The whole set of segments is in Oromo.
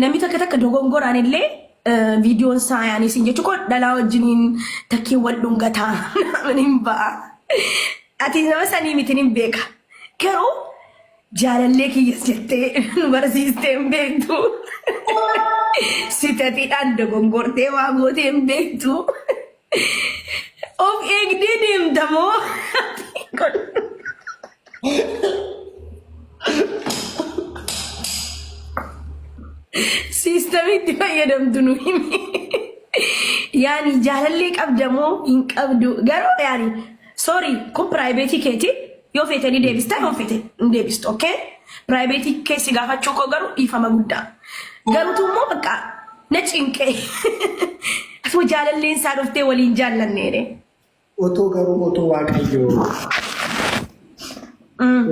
Namni takka takka dogongoraan illee viidiyoon isaa yaani isin jechuu koo dhalaa wajjiniin takkee wal dhungataa namni hin ba'a. Ati nama sanii miti hin beeka. Garuu jaalallee kiyyas jettee nu barsiistee hin beektu. Sitatiidhaan dogongortee waa gootee hin beektu. Of eegdee deemta moo? Siistamii itti fayyadamtu nu himi. Yaani jaalallee qabda moo hin qabdu? Garuu yaani sorry kun piraayiveetii keeti yoo feete ni deebista yoo feete hin deebistu okay? Piraayiveetii kee si gaafachuu koo garuu dhiifama guddaa. Garuutu immoo bakka na cinqee. Asuma jaalalleen isaa dhuftee waliin jaallanneere. Otoo garuu otoo Waaqayyo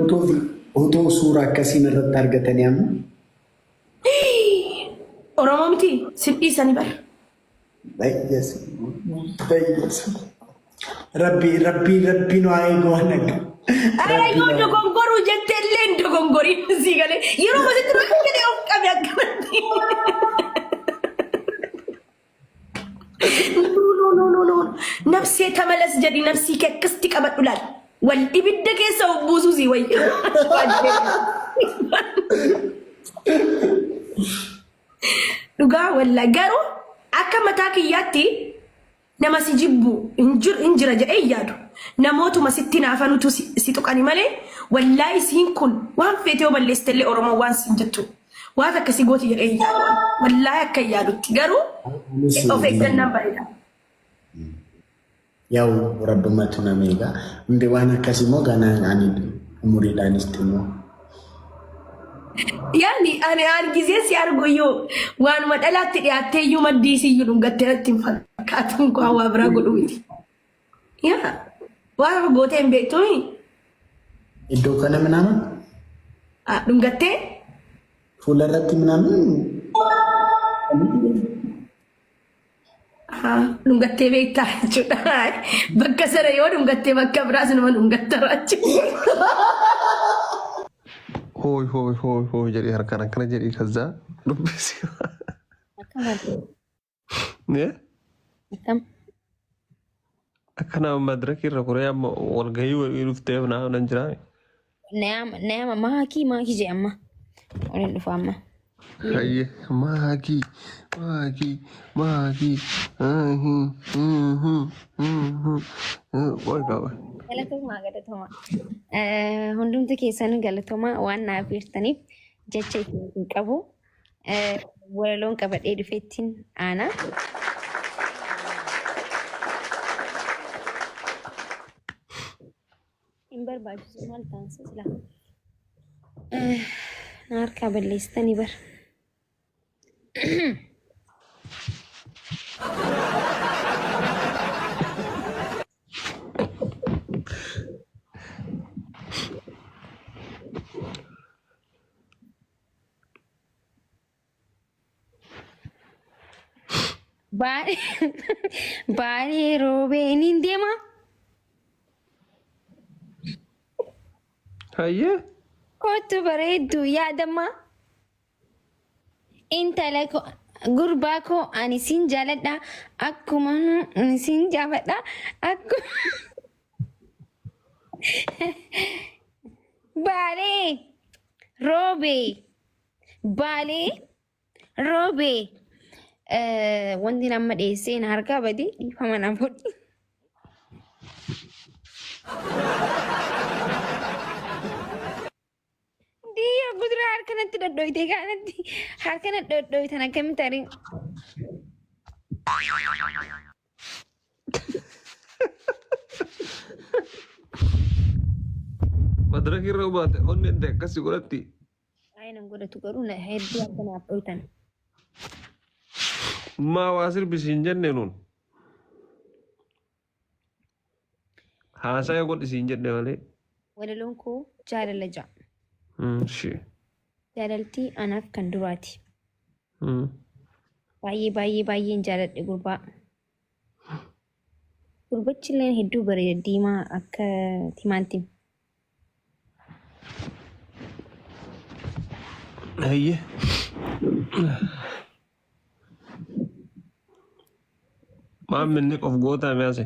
otoo otoo suura akkasii irratti argatanii amma Oromoo miti sin dhiisani bara. bayyas bayyas rabbi rabbi rabbi nu haa eegu waan akka Ara rabbi yoo nu haa eegu. dogongoruu jette illee hin dogongoriin sii galee yeroo masitti nutti jedhee of qabe akkanatti. No no no no nafsee tamalas jedhi nafsii kee akkasitti qabadhu laal. Wal ibidda keessa of buusuu sii wayya. Dhugaa wallaa garuu akka mataa kiyyaatti nama si jibbu hin jiru hin jira jedhee hin yaadu. Namootuma sitti naafanutu si si tuqani malee wallaahi isiin kun waan feete yoo balleessite illee Oromoon waan siin jettu waan akka si gooti jedhee hin yaadu. Wallaahi akka hin yaadutti garuu Anis of eeggannaan bareeda. Yaa'u rabbumatu nama eega. Hundi waan akkasii immoo ganaa ani umuriidhaanis xinnoo. Yaani ani aan gizee si argu iyyuu waanuma dhalaatti dhiyaattee iyyuu maddii isii iyyuu dhungattee natti hin fakkaatu kun waa biraa godhu miti. Yaa waan gootee hin beektuuni Iddoo kana minaamin dhungattee fuula irratti minaamin dhungattee beektaa jechuudha. Bakka sana yoo dhungattee bakka biraas nama dhungatta jechuudha. Hooy hooy hooy hooy jedhii harkaan akkana jedhii kazzaa dubbisi. Akkam ati? Eh? Akkam? Akka nama madraki irra koree amma walgahii wayii dhufteef naa nan jiraa. Naama naama maakii maakii jee amma. Waliin dhufa amma. Hayyee maakii maakii maakii maakii qoy qaba. Galatoomaa galatoomaa. Hundumti keessanuu galatoomaa waan naaf hirtaniif jecha isin hin qabu. Walaloon qabadhee dhufeettiin aana. Hin barbaachisu maal taansa silaa. Na harkaa balleessitanii bara. Baalee roobee niin deema. Hayyee. Kottu bareedduu yaadama. Intala koo gurbaa koo ani siin jaaladha akkuma ani siin jaafadha akkuma Baalee roobee Baalee roobee wanti nama dhiyeessee na harkaa bade dhiifama na godhi. Diyya guduraa harkanatti dhodhoyte kanatti harkana dhodhoytan akkamitti ariin. Madraka irra baate onneen ta'e akkasii godhatti. Baay'ee nan godhatu garuu na hedduu harka naaf dhoytan. Maa waa sirbisi hin jenne nuun. Haasaya godhi siin jenne malee. Walaloon koo jaalala ja'a. Shi. Jaalaltii anaaf kan duraati. Baay'ee baay'ee baay'een jaaladhe gurbaa. Gurbichi illee hedduu bareeda diimaa akka timaantim. Hayyee. Maal minni qof gootaa mi'aase.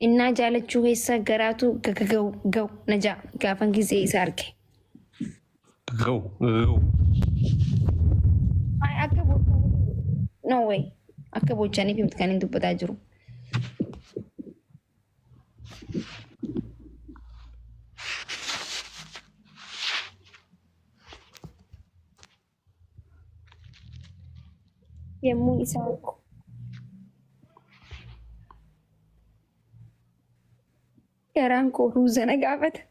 Innaa jaalachuu keessa garaatu gagaga'u ga'u na ja'a gaafan gizee isa arge. Ga'u ga'u. Ay, akka bochanii no way akka bochaniif miti kan hin dubbataa jiru. Yommuu isa argu garaan koo ruuza na gaafata.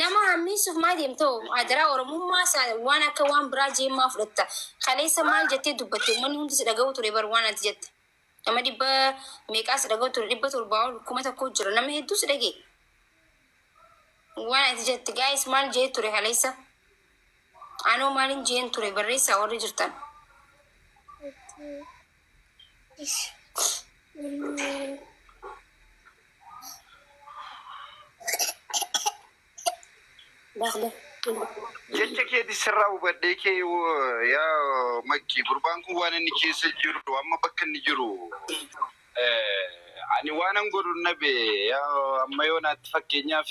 Nama hammeessuuf maa deemtoo adaraa oromummaa isaa waan akka waan biraa jeemmaa fudhatta. Kaleessa maal jettee dubbatte uummanni hundi si dhaga'u ture bar waan ati jette. Nama dhibba meeqaa si dhaga'u ture 700 ol 1000 jira nama hedduu si dhaga'e. Waan ati jette gaayis maal jee ture kaleessa. Anoo maalin jeen ture barreessaa warri jirtan. Jecha keeti sirraa hubadhee kee yaa makki gurbaan kun waan inni keessa jiru amma bakka inni jiru ani waanan godhu nabe yaa amma yoo naatti fakkeenyaaf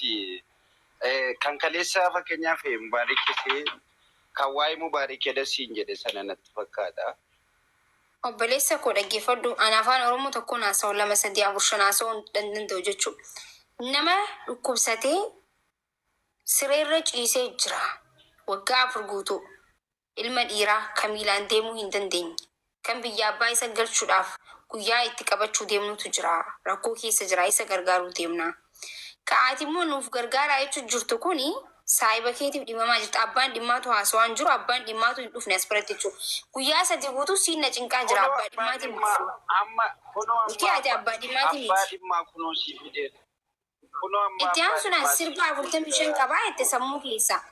kan kaleessa fakkeenyaaf mubaarikisee kan waa'ee mubaarikee siin jedhe sana natti fakkaata. Obboleessa koo dhaggeeffadhu ani afaan Oromoo tokkoon haasa'u lama sadii afur shan haasa'uu hin danda'u jechuudha. Nama dhukkubsatee sireerra ciisee jira. Waggaa 4 guutuu. Ilma dhiiraa ka miilaan deemuu hin dandeenye, kan biyya abbaa isa galchuudhaaf guyyaa itti qabachuu deemnutu jira. Rakkoo keessa jira, isa gargaaruu deemna. Ka ati immoo nuuf gargaaraa jechuu jirtu kuni saahiba keetiif dhimmamaa jirta. Abbaan dhimmaatu haasawaa hin jiru, abbaan dhimmaatu hin dhufne as biratti jechuudha. Guyyaa 3 guutuu siin na cinqaa jira, Kunoo abbaa abbaa dhimmaatiin dhimmaa miti. amma kunoo Miti amma ati abbaa dhimmaatii abbaa miti. dhimmaa kunoo sii fideera. Kunoo amma Itti abbaa aansuudhaan dhimmaa sii sirba 45 fideera. qabaa jette sammuu keessaa.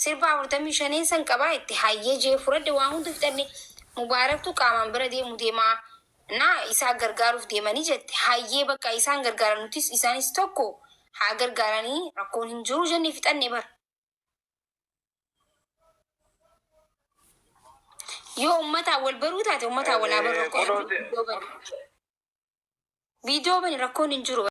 Sirba 45n san qabaa jette hayyee jee fudhadhe waa hunda fixanne Mubaaraktu qaamaan bira deemu deemaa naa isaa gargaaruuf deemanii jette hayyee bakka isaan gargaaran nutis isaanis tokko haa gargaaranii rakkoon hin jiru jenne fixanne bar. Yoo ummataan wal baruu taate ummataan wal haa barru rakkoon hin Kunoo jiru. Viidiyoo bani. Viidiyoo bani rakkoon hin jiru.